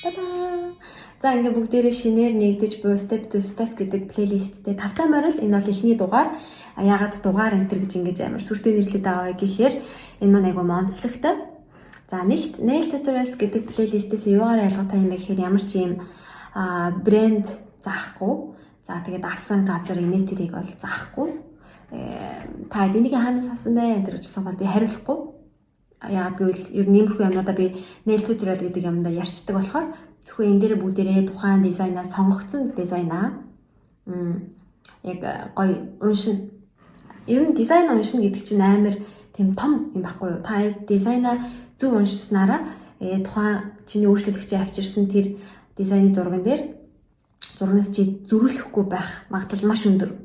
Та-да! За ингээ бүгдээрээ шинээр нэгдэж буй Step to Step гэдэг playlist тэй тавтай морил. Энэ бол эхний дугаар. Яагаад дугаар энэ төр гэж ингэж амар сүртэй нэрлэдэг байгаа вэ гэхээр энэ маань айгүй онцлогтой. За, нэгт Nail Tutorials гэдэг playlist ээс юугаар ялгаатай юм бэ гэхээр ямар ч юм брэнд заахгүй. За, тэгээд авсан газар инээ тэрийг бол заахгүй. Та энийг хаанаас авсан бэ энэ төр гэж асуухад би хариулахгүй. Яагаад гэвэл ер нь иймэрхүү юмнуудаа би Nail Tutorial гэдэг юмдаа ярьцдаг болохоор зөвхөн энэ дээр бүгдээрээ тухайн дизайнаа, сонгогдсон дизайнаа яг гоё уншина. Ер нь дизайн уншина гэдэг чинь амар тийм том юм байхгүй юу? Та дизайнаа зөв уншсанараа тухайн чиний өөрчлөлөгчийн авчирсан тэр дизайны зурган дээр зурганаас чи зөрүүлэхгүй байх магадлал маш өндөр.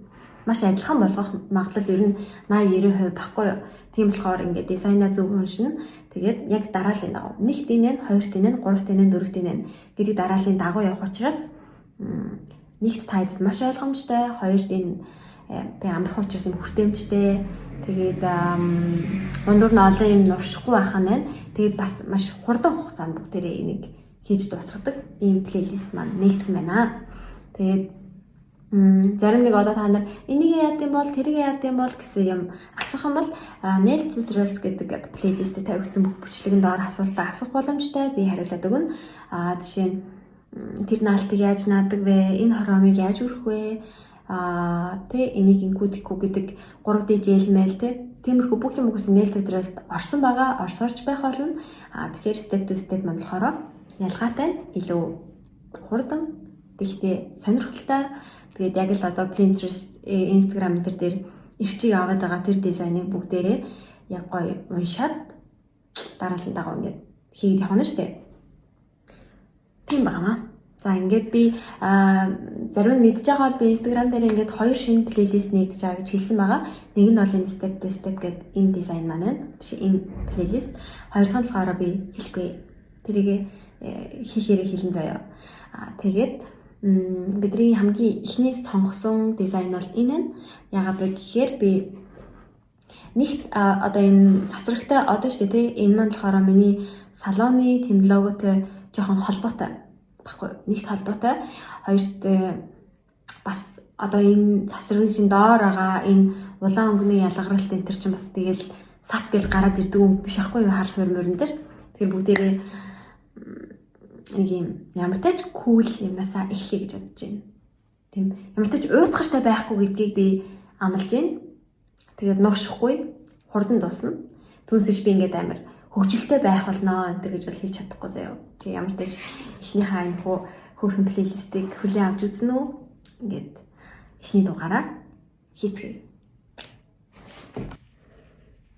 Маш адилхан болгох магадлал ер нь 80 90% байхгүй юу? Тийм болохоор ингээд дизайнаа зөв уншина. Тэгээд яг дарааллын дагуу. Нэгт энэ, хоёрт энэ, гуравт энэ, дөрөвт энэ гэдэг дарааллын дагуу явах учраас нэгт тайзд маш ойлгомжтой, хоёрт энэ тэг амархан учраас юм хүртээмжтэй. Тэгээд дундуур нь олон юм нуршихгүй байх нь байна. Тэгээд бас маш хурдан хугацаанд бүгдээрээ энийг хийж дуусгадаг ийм playlist маань нэгдсэн байна. Тэгээд зарим нэг одоо та нар энийг яад юм бол, тэрийг яад юм бол гэсэн юм асуух юм бол Nail Tutorials гэдэг playlist д тавигдсан бүх бичлэгэн доор асуултаа асуух боломжтой. Би хариулаад өгнө. Жишээ нь тэр наалтыг яаж наадаг вэ? Энэ хоромыг яаж өрөх вэ? Тэ энийг инкүүдэхгүй гэдэг 3D gel мэл, тэ тиймэрхүү бүх юм үгүйс Nail Tutorials орсон байгаа, орсоорч байх болно. Тэгэхээр step to step маань болохоор ялгаатай нь илүү хурдан, тэгтээ сонирхолтой. Тэгээд яг л одоо Pinterest, Instagram энэ дээр ирчийг аваад байгаа тэр дизайныг бүгдээрээ яг гоё уншаад дарааллын дагуу ингээд хийгээд явна шүү дээ. Тийм байна. За, ингээд би зарим нь мэдж байгаа бол би Instagram дээр ингээд хоёр шинэ playlist нэгдэж байгаа гэж хэлсэн байгаа. Нэг нь бол энэ step to step гэдэг энэ дизайн маань байна. Биш, энэ playlist. Хоёр дахь нь болохоор би хэлэхгүй. Тэрийг хийхээрээ хэлэн заяа. Тэгээд бидний хамгийн эхний сонгосон дизайн бол энэ нь. Яагаад вэ гэхээр би нэгт одоо энэ цацрагтай одоо шүү дээ, тий, энэ маань болохоор миний салоны тэм логотой жоохон холбоотой баггүй. Нэгт холбоотой. Хоёрт бас одоо энэ цацрагны чинь доор байгаа энэ улаан өнгөний ялгаралт энэ төр чинь бас тэгэл сап гэл гараад ирдэг юм биш ахгүй юу, хар суурь морин дээр. Тэгэхээр бүгдээрээ нэг юм ямар тач cool юмнасаа эхлэе гэж бодож байна. Тийм ямар тач уйтгартай байхгүй гэдгийг би амлаж байна. Тэгээд нуушихгүй, хурдан дуусна. Түүнээс биш би ингээд амар хөгжилтэй байх болноо энэ гэж бол хэлж чадахгүй заяа. Тэгээ ямар тач эхнийхээ энэ хүү хөөрхөн playlist ийг хүлээн авч үзнэ үү? Ингээд эхний дугаараа хийцгээе.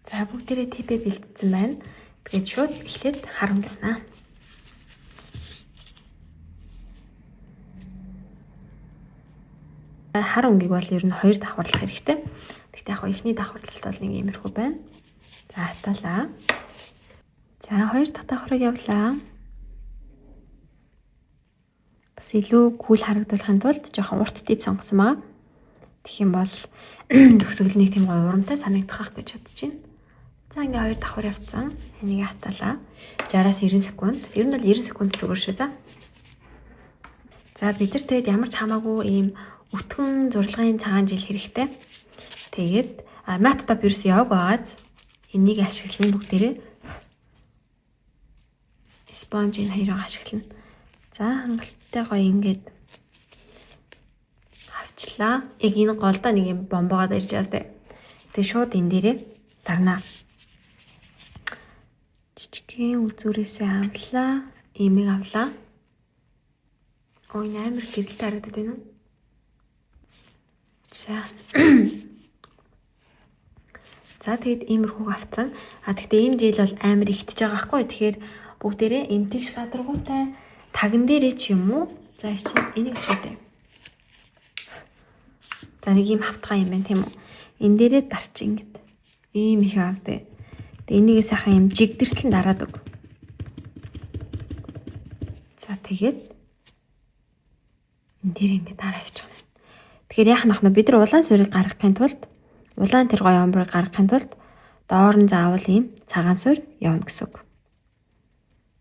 За, бүгдээрээ tip ээ бэлдсэн байна. Тэгээд шууд эхлээд хар өнгө явна. Хар өнгийг бол ер нь хоёр давхарлах хэрэгтэй. Гэхдээ яг эхний давхарлалт бол нэг иймэрхүү байна. За, хатаалаа. За, хоёр дахь давхрыг явлаа. Бас илүү cool харагдуулахын тулд жоохон урт tip сонгосон байгаа. Тэгэх юм бол төгсгөл нэг тийм гоё урамтай санагдах гэж бодож байна. За, ингээ хоёр давхар явцсан. Энийг хатаалаа. 60-аас 90 секунд. Ер нь бол 90 секунд зүгээр шүү, за. За, бид нар тэгээд ямар ч хамаагүй ийм өтгөн зурлагын цагаан gel хэрэгтэй. Тэгээд matte top ерөөс яваг байгааз энийг ашиглана бүгдээрээ. Sponge ийн хоёрыг ашиглана. За, хангалттай гоё ингээд авчлаа. Яг энэ голдоо нэг юм бомбогоод ирж байгаа сте. Тэгээ шууд энэ дээрээ дарнаа. Жижигхэн үзүүрээсээ авлаа. Имийг авлаа. Ой, амар гэрэлтэй харагдаад байна уу? За. За, тэгэд иймэрхүү авцсан. А тэгтээ энэ gel бол амар ихтэж байгаа байхгүй. Тэгэхээр бүгдээрээ эмтэгш гадаргуутай таган дээрээ ч юм уу. За, чинь энийг ашиглая. За, нэг ийм хавтгай юм байна, тийм үү? Энэ дээрээ дарч ингээд. Ийм их аас тэ. Тэгээ энийгээ сайхан юм жигдэртлэн дараад өг. За, тэгээд энэ дээр ингээд дараа явчих. Тэгэхээр яах нах нь бид нар улаан суурийг гаргахын тулд, улаан тэр гоё ombre ыг гаргахын тулд доор нь заавал ийм цагаан суурь явна гэсэн үг.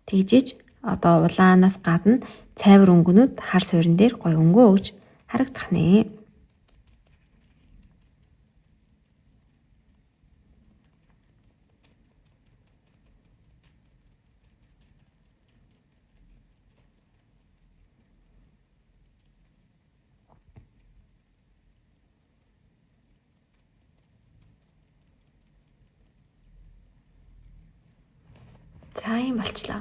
Тэгжиж Одоо улаанаас гадна цайвар өнгөнүүд хар суурин дээр гоё өнгөө өгж харагдах нэ. За ийм болчлоо.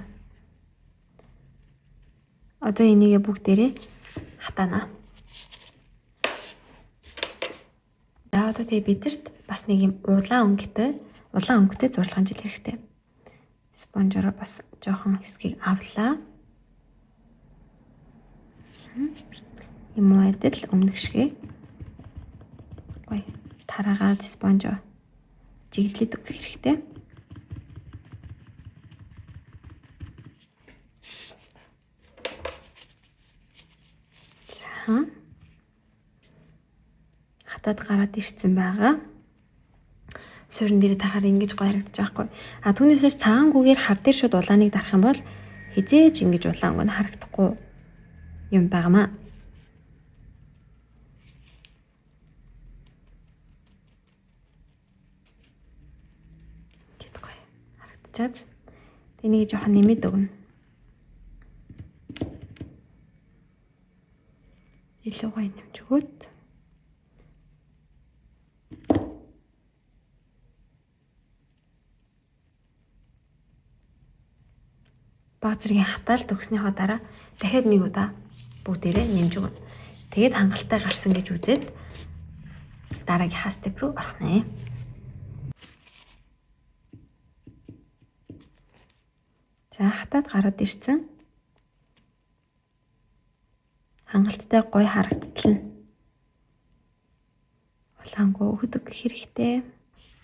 Одоо энийгээ бүгдээрээ хатаана. За одоо тэгээ бидэрт бас нэг юм улаан өнгөтэй зурлагын жил хэрэгтэй. Спонжороо бас жоохон хэсгийг авлаа. Юм уу адил өмнөх шигээ гоё тараагаад спонжо жиглээд өгөх хэрэгтэй. Хатаад гараад ирсэн байгаа. Суурин дээр тарахаар ингэж гоё харагдаж байгаа хгүй. А түүнээс ч цагаангүйгээр хар дээр шууд улааныг дарах юм бол хизээж ингэж улаан өнгө нь харагдахгүй юм байгаамаа. Гэт гоё харагдчихад. Тэнийг жоохон нэмээд өгнө. Илүү гоё нэмж өгөөд. Баг зэргийн хатаалт өгснийхөө дараа дахиад нэг удаа бүгдээрээ нэмж өгнө. Тэгээд хангалттай гарсан гэж үзээд дараагийнхаа степ рүү орох нэ. За хатаад гараад ирсэн. Хангалттай гоё харагдтал нь. Улаангүй өгдөг хэрэгтэй.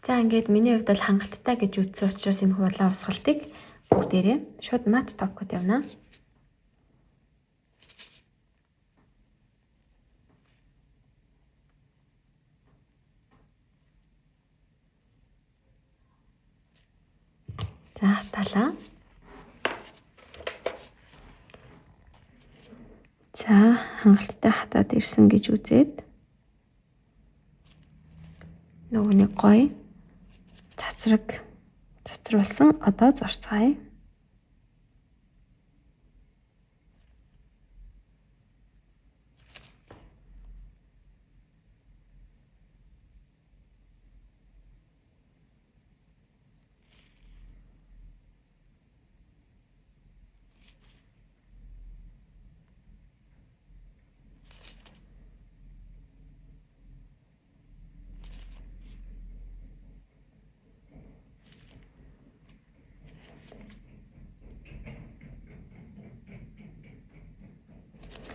За ингээд миний хувьд бол хангалттай гэж үзсэн учраас энэ улаан усгалтыг бүгдээрээ шууд мат топкод явна. За хатаалаа. За хангалттай хатаад ирсэн гэж үзээд нөгөө нэг гоё цацраг цацруулсан одоо зурцгаая.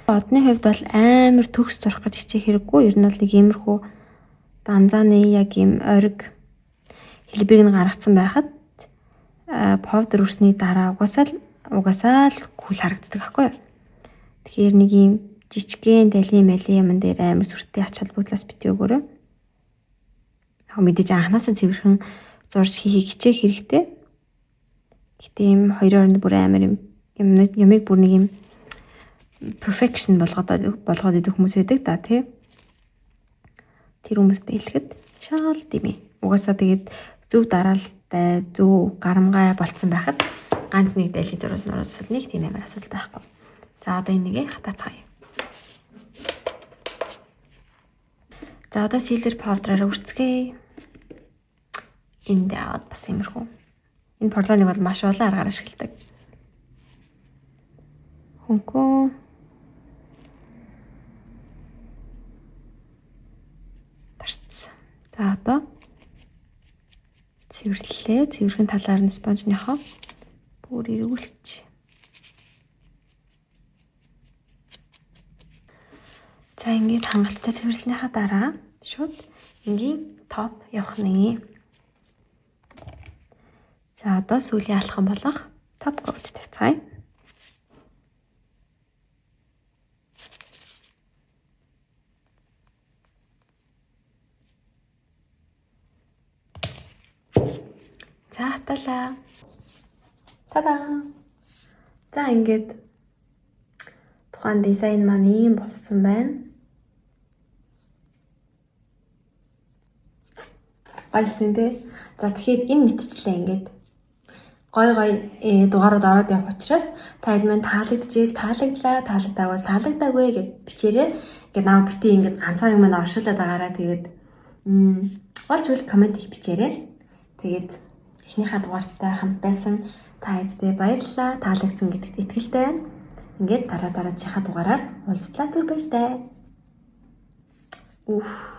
Одны хувьд бол амар төгс зурах гэж хичээх хэрэггүй. Ер нь бол нэг иймэрхүү данзааны яг ийм ориг хэлбэрийг нь гаргацсан байхад powder үрсний дараа угаасаа л күл харагддаг аахгүй юу. Тэгэхээр нэг ийм жижигхэн далийн малийн юм дээр амар сүртэй ач холбогдлоос битгий өгөөрэй. Яг мэдээж анханасаа цэвэрхэн зурж хийхийг хичээх хэрэгтэй. Гэтэ ийм хоёрын оронд бүр амар юм юмыг бүр нэг юм perfection болгоод идэх хүмүүс байдаг да тий. Тэр хүмүүстэй хэлэхэд шаал димээ. Угаасаа тэгээд зөв дараалтай, зөв гарамгай болцсон байхад ганц нэг дайлийн зурвас мөрөөсөл нэг тийм амар асуудал байхгүй. За одоо энийгээ хатаацгаая. За одоо silver powder-аар үрцгээе. Энд аваад бас иймэрхүү. Энэ порлоныг бол маш олон аргаар ашигладаг. Хөнгөө тарцсан. За одоо цэвэрлэлээ. Цэвэрхэн талаар нь спонжныхоо бүр эргүүлчих. За ингээд хангалттай цэвэрлснийхаа дараа шууд энгийн топ явах нэ. За одоо сүүлийн алхам болох топ коут тавьцгаая. За хаталаа. Та-да! За, ингээд тухайн дизайн маань ийм болсон байна. Гоёсэн, тий. За, тэгэхээр энэ мэтчлээ ингээд гой гой дугаарууд ороод явах учраас та хэд маань таалагдчихэл таалагдлаа, таалагдаагүй таалагдаагүй гэд бичээрэй. Ингээд наа бити ингээд ганцаар юм маань оршуулад байгаараа, тэгээд болж үл comment их бичээрэй. Тэгээд эхнийхээ дугаартаа хамт байсан та хэдтэй баярлалаа. Таалагдсан гэдэгт итгэлтэй байна. Ингээд дараа дараачихаа дугаараар уулзлаа, түр баяртай. Уф.